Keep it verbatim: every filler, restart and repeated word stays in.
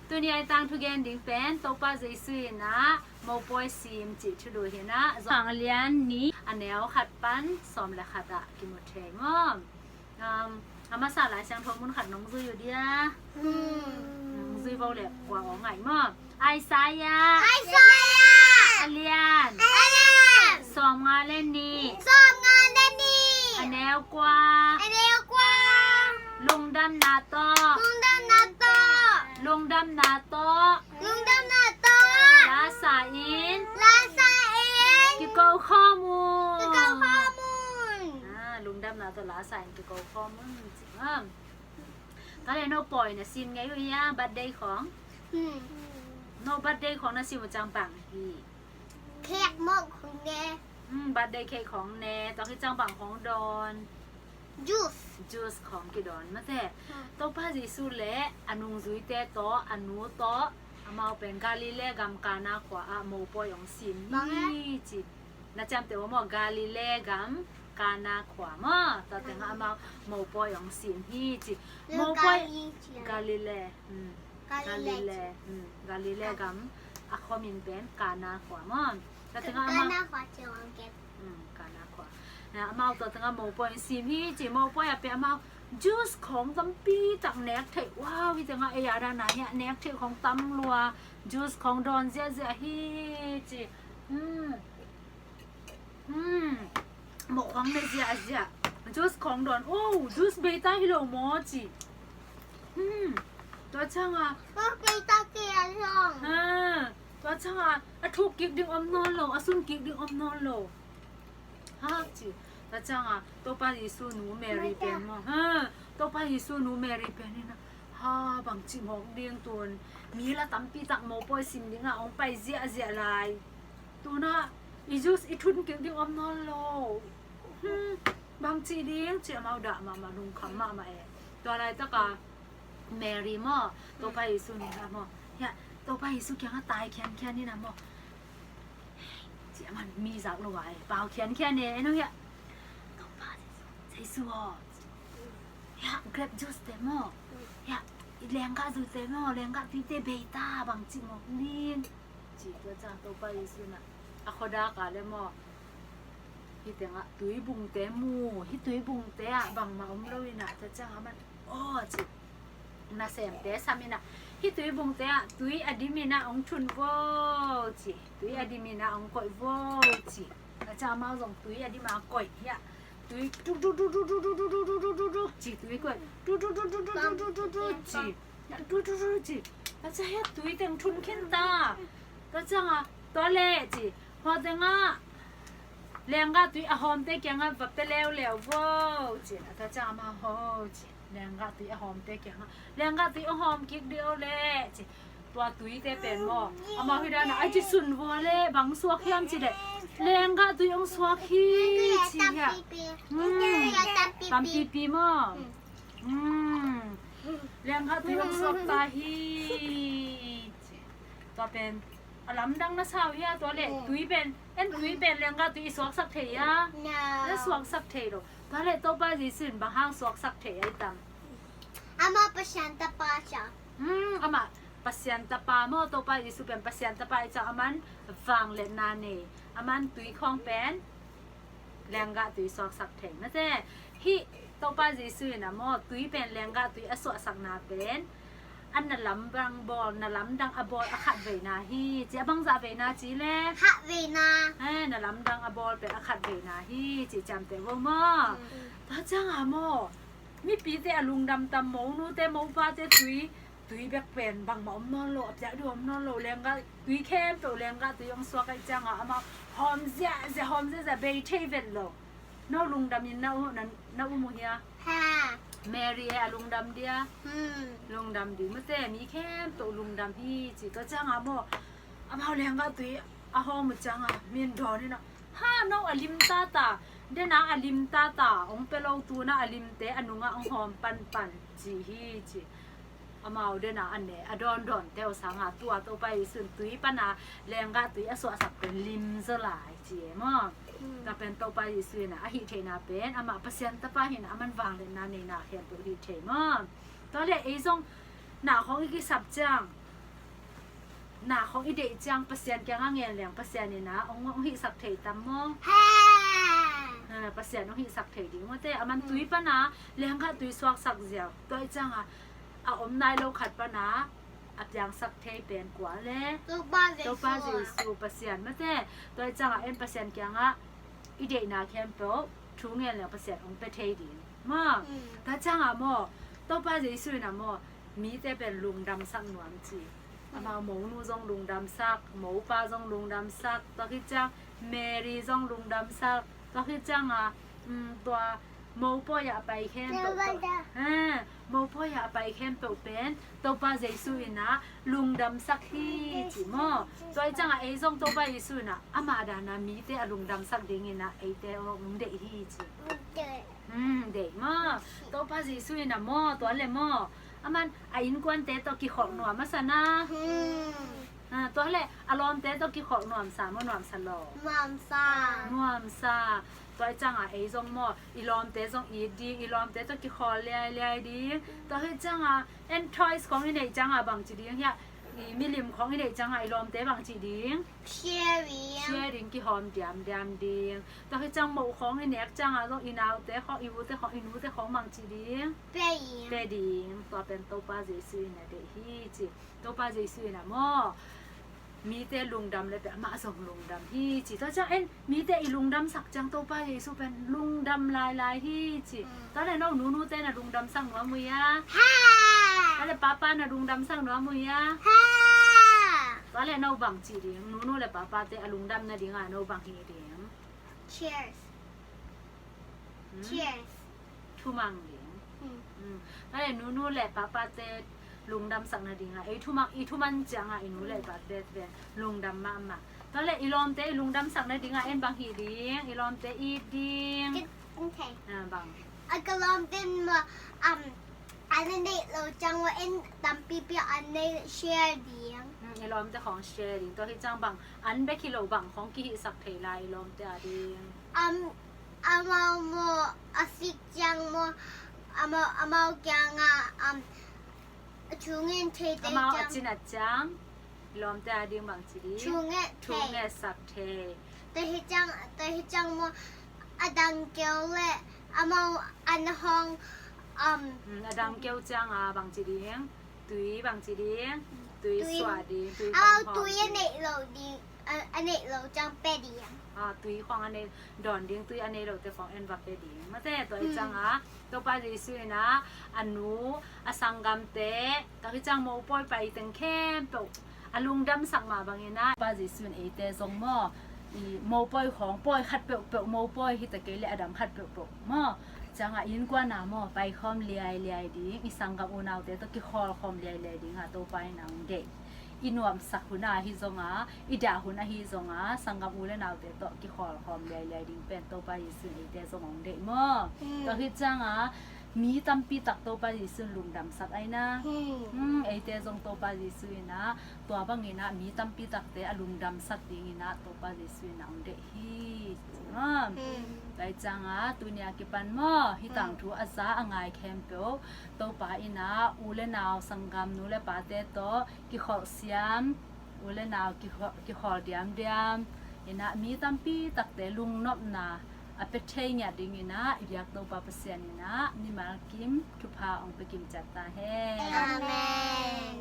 Tuni a i tangthu gen ding pen Topa Jesu in ah mopawi sim cih thulu hi in ah, Johan a lian nih a neu khat pan sawm le khat ah kimu thei maw? Um, a masa Lai Siangtho mun khat nong zui uh dia? Nong zui vo le kua aw ngai maw? Isaiah. Isaiah. A lian. A lian. Sawmnga le nih. Sawmnga le nih. A neu kua. A neu kua. Lungdamna tawh. Lungdamna tawh. Lungdamna tawh. Lungdamna tawh. La sa in. La sa in. Kiko khawm un. Kiko khawm un. Ah, lungdamna tawh la sa in kiko khawm un. Tua le no pawi na sim ngei uh hia, birthday khawng? No birthday khawng na sim uh ciang bang hi? Cake mawh khawng ne. Birthday cake khawng ne. Tua khit ciang bang khawng dawn? Juice. Juice khawng kidawn mate. Topa Jesu le a nungzuite tawh, a nu tawh, amau pen Galilee gam Kana khua ah mopawi hong sim hi ci. Na ciamteh uh maw, Galilee gam Kana khua maw? Tua tengah amau mopawi hong sim hi ci. Mopawi Galilee. Galilee. Galilee gam a khuamin pen Kana khua maw? Tua tengah amau Kana khua. Amau tua tengah mopawi hong sim hi ci. Mopawi ah pen amau juice khawng tampi tak nek theih. Wow, hi tengah ei a dana hiah nek theih khawng tam lua. Juice khawng dawn ziahziah hi ci. Mawh khawng ne ziahziah. Juice khawng dawn. Oh, juice beita hi lo maw ci. Tua ciangah. Tua ciangah a thuk kik ding om nawn lo, a sun kik ding om nawn lo. Ha ci. Tua ciangah Topa Jesu nu Mary pen maw? Ha, Topa Jesu nu Mary pen in ah, ha, bangci mawk ding tun, mi la tampi tak mopawi sim dingah hong pai ziahziah lai. Tuna i juice i thun kik ding om nawn lo. Bangci ding ci amau dah mahmah, lungkham mahmah e. Tua laitaka Mary maw, Topa Jesu nungah maw, hiah Topa Jesu kiangah tai khiankhian in ah maw, ci a man mi zak lo ah e, pau khiankhian e, en uh hiah. Topa Jesu, Jesu aw, hiah grape juice te maw, hiah i lenggah zui te maw, lenggah tui te bei ta, bangci mawk ding. Ci tua ciang Topa Jesu in ah a khuadak ah le maw, hih tengah tuibungte mu, hih tuibungte ah bangmah om lo in ah, tua ciang a man aw ci. Nasemte sam in ah, hih tuibungte ah tui a dim in ah hong thun vo ci. Tui a dim in ah hong koih vo ci. Tua ciang amau zong tui a dim a koih hiah. Tui tuk tuk tuk tuk ci, tui koih. Tuk tuk tuk tuk ci. Tuk tuk tuk ci. Tua ciang hiah tui teng thun khin ta. Tua ciangah tua leh ci. Hua tengah lenggah tui a hawmte kiangah va pia leuleu vo ci. Tua ciang amau ho ci. Lenggah tui a hawmte kiangah, lenggah tui a hawm kik dih o leh ci. Tua tuite pen maw, amau hih danah a ci sun vua leh bang suak hiam ci leh, lenggah tui hong suak hi ci hiah. Tampipi maw. Lenggah tui hong suak ta hi ci. Tua pen a lamdang na sa uh hia? Tua leh tui pen, en tui pen lenggah tui i suaksak thei hia? Na suaksak thei lo. Tua leh Topa Jesu in bang hang suaksak thei a i tam? Amah Pasian Tapa ciang. Amah Pasian Tapa maw, Topa Jesu pen Pasian Tapa i ciang a man vangliatna nei. A man tui khawng pen lenggah tui suaksak thei mate. Hih Topa Jesu in a maw, tui pen lenggah tui a suahsakna pen a na lamdang bawl, na lamdang a bawl a khat veina hi ci. A bangzah veina ci le? Khat veina. Eh, na lamdang a bawl pen a khat veina hi ci, ciamteh vo maw? Tua ciang a maw, mipite a lungdam tam, monute mopate tui, tui bek pen bangmah om nawn lo, a piak ding om nawn lo, lenggah tui khempeuh lenggah tui hong suak ahih ciangah amau hawm ziahziah, hawm ziahziah, bei thei vet lo. No lungdam in na um, na, na um uh hia? Mary e, a lungdam dia? Lungdam ding mate, mi khempeuh lungdam hi ci. Tua ciangah maw, amau lenggah tui a hawm uh ciangah min dawn in a, ha, no a lim tata, dena a lim tata hong pia lo, tuna a limte a nungah hong hawm panpan ci hi ci. Amau dena a ne a dawndawnte uh sangah tua Topa Jesu in tui pana lenggah tui a suahsak pen lim zaw lai ci e maw. Tua pen Topa Jesu in a hih theihna pen amah Pasian Tapa hi in a, a man vangliatna neina khempeuh hih thei maw. Tua leh ei zong Na khawng i kisap ciang, na khawng i deih ciang Pasian kiangah ngen leng Pasian in ah hong, hong hihsak thei tam maw? Ha, Pasian hong hihsak thei ding mawte. A man tui pana lengkhat tui suaksak ziau. Tua ih ciangah a om nai lo khat pana a piangsak thei pen kua le? Topa Jesu. Topa Jesu Pasian mawte. Tua ih ciangah en Pasian kiangah i deihna khempeuh thu ngen leng Pasian hong pia thei ding maw? Tua ciangah maw, Topa Jesu in ah maw, mite pen lungdamsak nuam ci. Amau monu zong lungdamsak, mopa zong lungdamsak, tua khit ciang Mary zong lungdamsak, tua khit ciangah tua mopawi ah a pai khempeuh, mopawi ah a pai khempeuh pen Topa Jesu in ah lungdamsak hi ci maw? Tua ih ciangah ei zong Topa Jesu in ah amah dana mite a lungdamsak dingin ah eite hong deih hi ci. Deih maw? Topa Jesu in ah maw, tua le maw, a man a innkuante tawh kikholh nuam a sa na. Tua le a lawmte tawh kikholh nuamsa maw, nuamsa lo? Nuamsa. Tua ih ciangah ei zong maw, i lawmte zong it ding, i lawmte tawh kikholh liailiai ding. Tua khit ciangah en toys khawng i neih ciangah bangci ding hiah, i milim khawng i neih ciangah i lawmte bangci ding? Sharing. Sharing, kihawm diamdiam ding. Tua khit ciang moh khawng i nek ciangah zong i naute khawng, i ute khawng, i nute khawng bangci ding? Pia ding. Pia ding. Tua pen Topa Jesu in ah deih hi ci. Topa Jesu in ah maw, mite lungdam le pen amah zong lungdam hi ci. Tua ciang en mite i lungdamsak ciang Topa Jesu pen lungdam lailai hi ci. Tua le no nunute na lungdamsak nuam uh hia? Tua le papa na lungdamsak nuam uh hia? Tua le no bangci ding, nunu le papate a lungdam nadingah no bang hi ding? Cheers. Cheers. Thumang ding. Tua le nunu le papate lungdamsak nadingah ei thumang, i thuman ciangah i nu le i pate pen lungdam mahmah. Tua le i lawmte i lungdamsak nadingah en bang hi ding, i lawmte it ding? Bang? A ka lawmte maw, an a neih lo ciang maw en tampipi an nei share ding. I lawmte khawng share ding. Tua hi ciang bang an bek hi lo bang khawng kihihsak thei lai i lawmte a ding? Amau maw a sik ciang maw, amau, amau kiangah thu ngen thei te ciang. Amau a cinat ciang i lawmte a ding bangci ding? Thu ngetsak thei. Tua hi ciang, tua hi ciang maw a dang keu le amau an hong, a dang keu ciangah bangci ding? Tui bangci ding? Tui suah ding, tui hong hawm ding. Tui a neih lo ding, a neih lo ciang pia ding. Tui khawng a nei dawn ding, tui a nei lote khawng en va pia ding. Mate, tua ih ciangah Topa Jesu in ah a nu, a sanggamte, tua hi ciang mopawi pai teng khempeuh a lungdamsak mah bangin ah Topa Jesu in eite zong maw, i mopawi khawng, pawi khat peuhpeuh, mopawi hi ta kei le a dang khat peuhpeuh maw, ciangah innkuan ah maw paikhawm liailiai ding, i sanggam unaute tawh kikhawlkhawm liailiai dingah Topa in ah hong deih. I nuamsak hun ah hi zonga, i dah hun ahi zonga, sanggam u le naute tawh kikhawlkhawm liailiai ding pen Topa Jesu in eite zong hong deih maw? Tua hi ciangah mi tampi tak Topa Jesu in lungdamsak ahi na. Eite zong Topa Jesu in ah tua bangin ah mi tampi takte a lungdamsak dingin ah Topa Jesu in ah hong deih hi. Tua ih ciangah tuni a kipan maw, hih tangthu a za a ngai khempeuh Topa in ah u le nau, sanggam, nu le pate tawh kikholh siam, u le nau kikholh, kikholh diamdiam in ah mi tampi takte lungnopna a pia thei ngiat dingin ah i biak Topa Pasian in ah mimal kim thupha hong pia kim ciat ta hen. Amen.